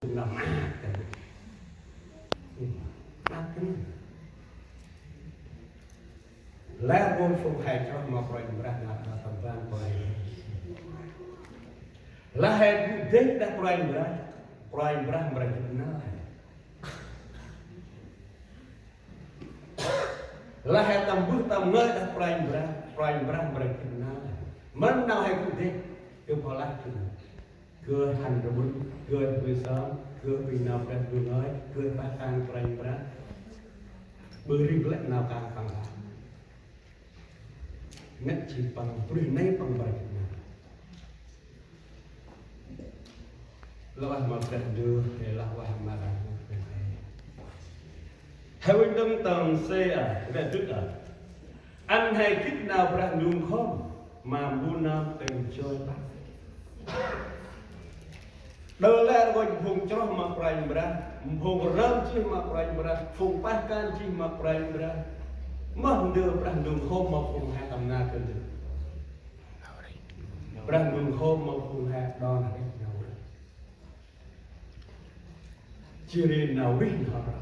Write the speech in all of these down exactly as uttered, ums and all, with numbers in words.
Nau maak kơ. Maak kơ. Lĕ rngôch phung he chroh ma Kôranh Brah nau tâm ban Kôranh Brah. Lah he gŭ deh đah Kôranh Brah, Kôranh Brah mra gĭt nau he. Lah he tâm bơh tâm ngơi đah Kôranh Brah, Kôranh Brah mra gĭt nau he. Mơm nau he gŭ deh, gâp hŏ lah gâp. Gâp hăn rmŭn, gâp bơh sơm, gâp bơh nau Brah Ndu ngơi, gâp pah kan Kôranh Brah. Bơh ri lĕ nau kan păng lah. Nĕ jêng păng brih nây păng brih nây. Lah ueh ma Brah Ndu, lah ueh ma Brah Ndu. He uănh đŏng tâng sê a, Brah Ndu a. Ăn he gĭt nau Brah Ndu nkhôm, ma mbu nơm tĭng joi păng. Đơ lĕ rngôch phung chroh ma Kôranh Brah, phung rơm jêh ma Kôranh Brah, phung pah kan jêh ma Kôranh Brah. Moh ndơ Brah Ndu nkhôm ma phung he tâm nar kơ ndơ. Brah Ndu nkhôm ma phung he đon rêh nau rêh. Jêh ri nau rêh nau rêh.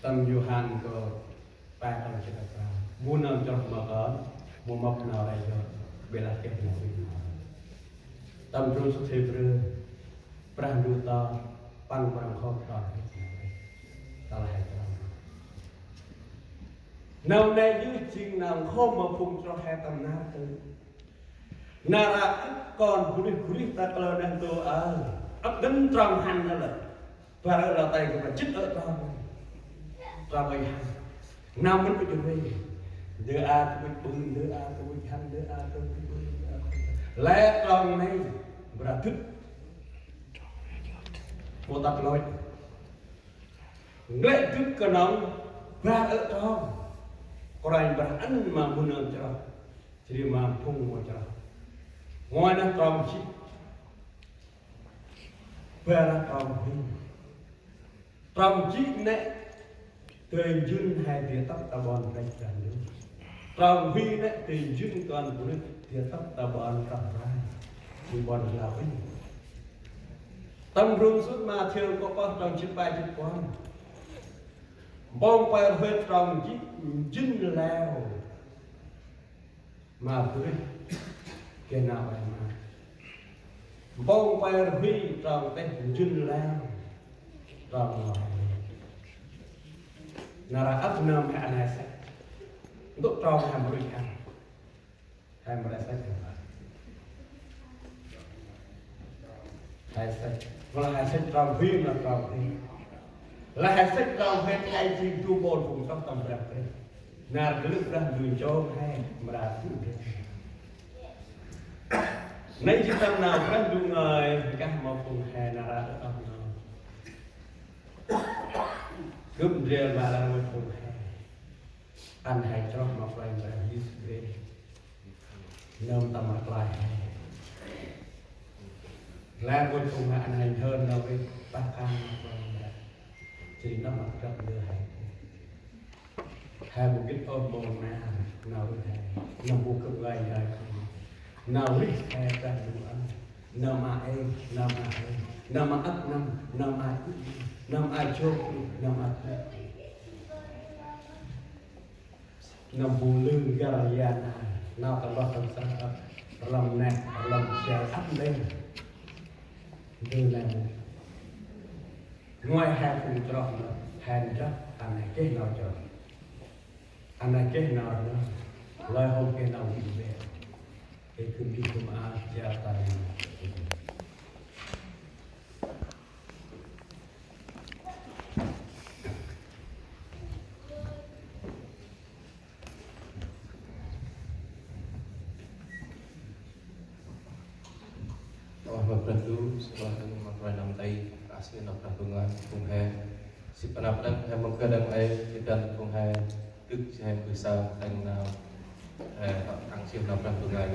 Tâm Yôhan kơ pe trong jê̆t prao. Mbu nơm chroh ma Kon, mbu mâp nau rêh jŏt, bê lah geh nau rêh nau rêh. Tâm ndrom sŭt Hêbrơ, Brah Ndu ta păng Brah nkhôm đon rêh nau rêh. Ta lah he trong. Nau nây yơh jêng nau nkhôm ma phung chroh he tâm nar tơ. Nar aơ ăp kon bunuyh bunuyh ta kalơ neh ntu aơ. Ăp dăn trong hăn nơh lĕ. Bar ơ lơ tay gâp jê̆t ơ trong. Trong ơi hăn. Nau mĭn ŭch rvê. Ndơ a gâp ŭch ƀư, ndơ a gâp ŭch hăn, ndơ a gâp ŭch ƀư, ndơ a gâp ŭch hăn. Lĕ trong nây. Bar dŭt. Mâu tăk lôch. Nglĕ dŭt knŏng bar ơ trong. Kôranh Brah ăn ma mbu nơm chroh. Jêh ri ma phung mâu chroh. Ngoai nơh trong jê̆. Bar trong huê. Trong jê̆ nĕ dơi njŭn he dê tât ta ƀon Brah Ndu. Trong huê nĕ dơi njŭn kon bunuyh dê tât ta ƀon Brah Ndu. Jêng ƀon Lao Inh. Tâm ndrom sŭt Mathiơ kô̆ pơh trong jê̆t pe jê̆t puăn. Mpông pe rvê trong jê̆ njŭn leo. Ma bunuyh geh nau ueh maak. Mpông pe rvê trong têh njŭn leo. Trong nau ueh. Nar aơ ăp nơm he ăn he săch. Ntŭk trong he mra rêh ăn. He mra rêh săch. He săch. Mra rêh săch trong huê, mra trong huê. Lah he săch trong huê, he jêng du mpôl phung chroh tâm Brah Krist. Nar gâp lĕ Brah Ndu nchông he, mra rêh săch. Nây jêng tâm nau Brah Ndu ngơi, kah ma phung he nar aơ ăp nơm. Gâp ndrel ma lah ma phung he. Ăn he chroh ma Kôranh Brah Yêsu Krist. Nơm tâm rklaih he. Lĕ rngôch phung he ăn he nhhơr nau rêh pah kan ma Kôranh Brah. Jêh ri nơm ma Brah Ndu he. He mâu gĭt ôh mông nar nau rêh he. Nơm bu gâp ngơi he. Nau rêh he Brah Ndu ăn. Nơm a ê, nơm a ê. Nơm a ăp nơm, nơm a ŭ, nơm a jôk, nơm a ŭ. Nơm bu lư găr yan a, nau tâm rloh tâm srăng ăp, rlăm neh, rlăm jay ăp ndê. Ndơ neh mô. Ngoai he phung chroh nơh, he ndrăp, ăn he geh nau chroh. Ăn he geh nau rnơm, lơi hôm geh nau vinh ver. Ê khưn ih khưn ma a, ya ta. Ơ, ma Brah Ndu, sĭt lah ma Brah Ndu nau tây, asnê nau Brah Ndu ngơi, phung he. Sĭt panăp đăng, he mâu geh đăng ê, sĭt đăng phung he, dâk he mâu geh sa, đăng nau, he, tăng sĭt nau Brah Ndu ngơi.